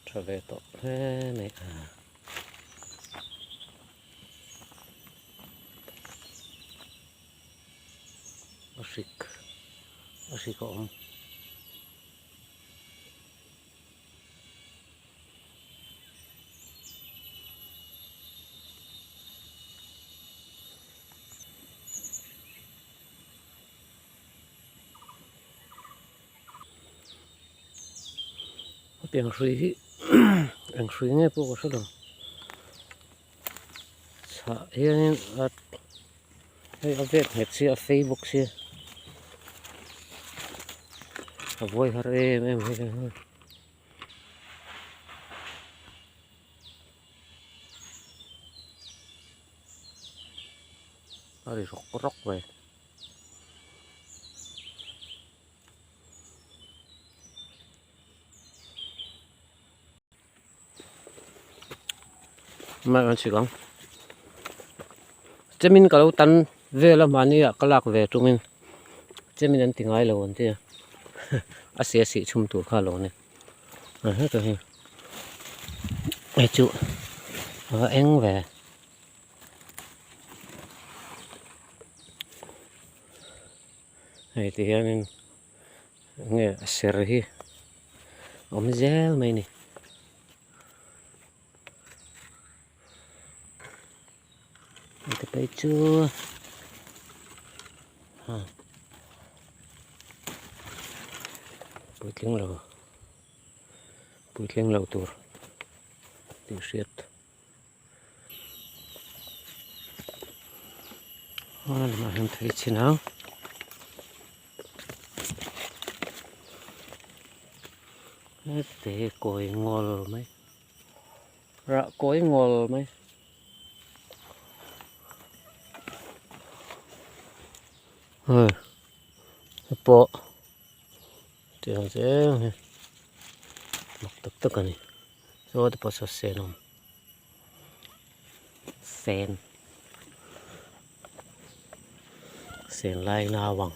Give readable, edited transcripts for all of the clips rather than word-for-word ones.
Tha ve tawh hle mai a. A hrik a hrik a awm. Hetiang hrui hi eng hrui nge pawh ka hre lo chhah hianin a hei a vet nghet sia a fei bawk sia a buai har em em hei hi. A ri rawk rawk mai. Mai an chhik ang chemin ka lo tan vel a mahni ah ka lak ve tungin chemin an ti ngai lo an tia a si a sih chhum tur kha a lo ni a heta hi hei chu a va eng ve. Hei ti hianin enge a ser hi a awm zel mai a ni. Heti phei chu puitling lo puitling lo tur tih hriat. A lamah hian thei chhin ang hete hi kawi ngawl mai rah kawi ngawl mai hei pawh tiang zel hi mak tak tak a ni saw te pawh saw sen a awm. Sen sen lai naupang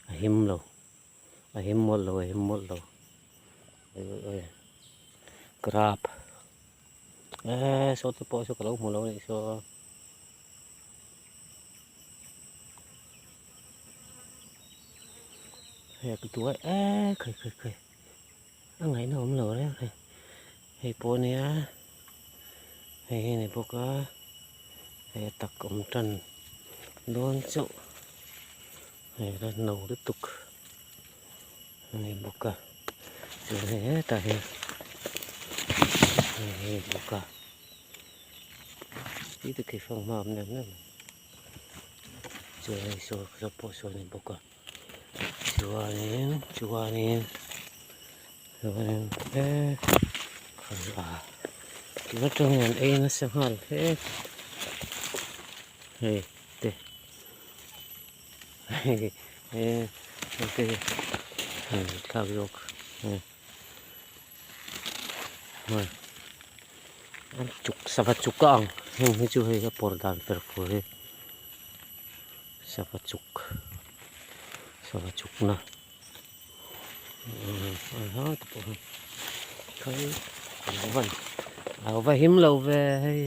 a him lo a him mawlh lo a him mawlh lo grap eee saw te pawh saw ka lo hmu lo a nih saw. Hei a tuai eee khawi khawi khawi a ngaihna awm lo reng hei hei pawh ania hei hi a ni bawk a hei a tak awm tan dawn chauh hei la no lutuk a ni bawk a chuan hei hetah hian hei hi a ni bawk a tui te khi fang hma awm nem nem. Chuan hei saw saw pawh saw a ni bawk a chuanin chuanin chuanin he ah tun atang hian an ei nasa nghal hle hei te hei he te hei thlak zawk hei an chuk sava chuk a ang heng hi chu hei a pawr dan fer fur hi sava chuk sava chuk na a va him lo ve hei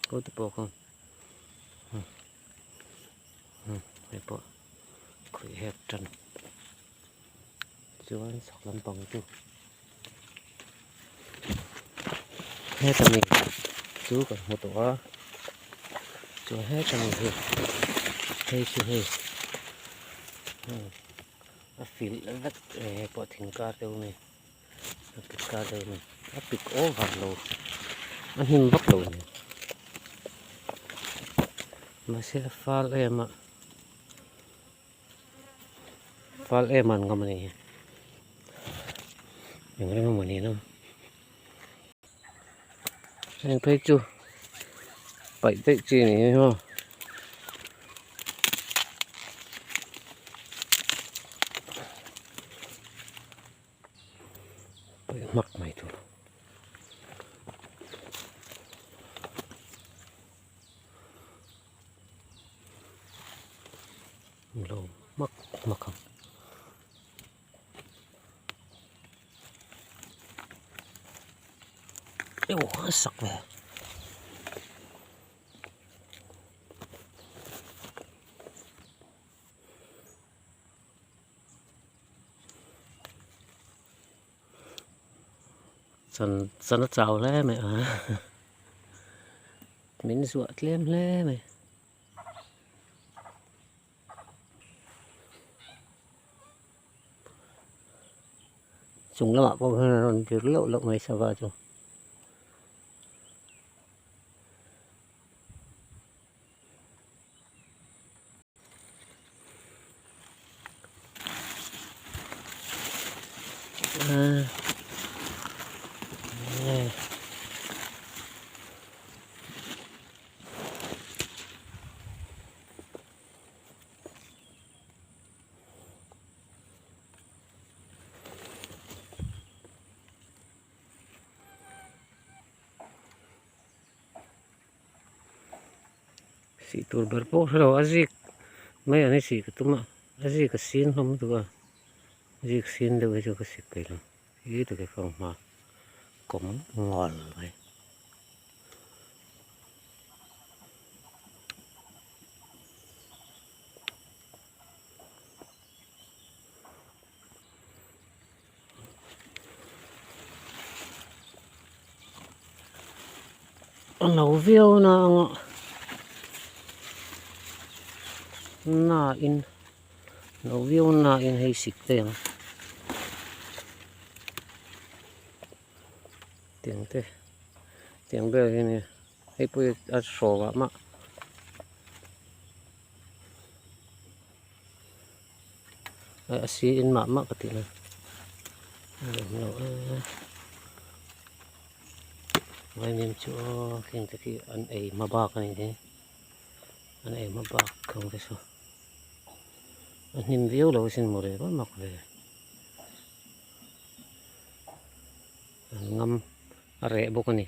ho te pawh khan hei pawh khawih hek tan chuan chhak lampang chu heta mi chu kan hmu tawh a chuan heta mi hi hei chu hei a filh vek hei pawh thing kar deuh a ni a pik kar deuh a ni a pik over lo a hnim vak lo a ni mahse a fal em a. Fal em an ngam a ni eng reng emaw ni na heng phei chu paih daih chi a ni hi maw. Paih hmak mai tur. Lo hmak hmak ang. Ew a sak ve. Chan chan a chau hle mai a min zuah tlem hle mai. Chung lamah pawh hian a rawn vir loh loh mai sava chu. Sih tur ber pawh hrelo a zik mai ang hi sih ka tum a a zik a sin hlawm lutuk a zik sin deuh hi chu ka sik peih lo hi tak hi fanghma kawm ngawl mai. A lo viau na anga na in lo viau na in hei sik te ang tiang te tiang vel hi nia hei pawh hi a hrawk ah mah. A si in mah mah ka tih na lo e vaimim chu aw kheng te khi an ei hma bak a ni hi an ei hma bak khang te saw a hnim viau lo asin mawle va mak ve an ngam a reh bawk a ni.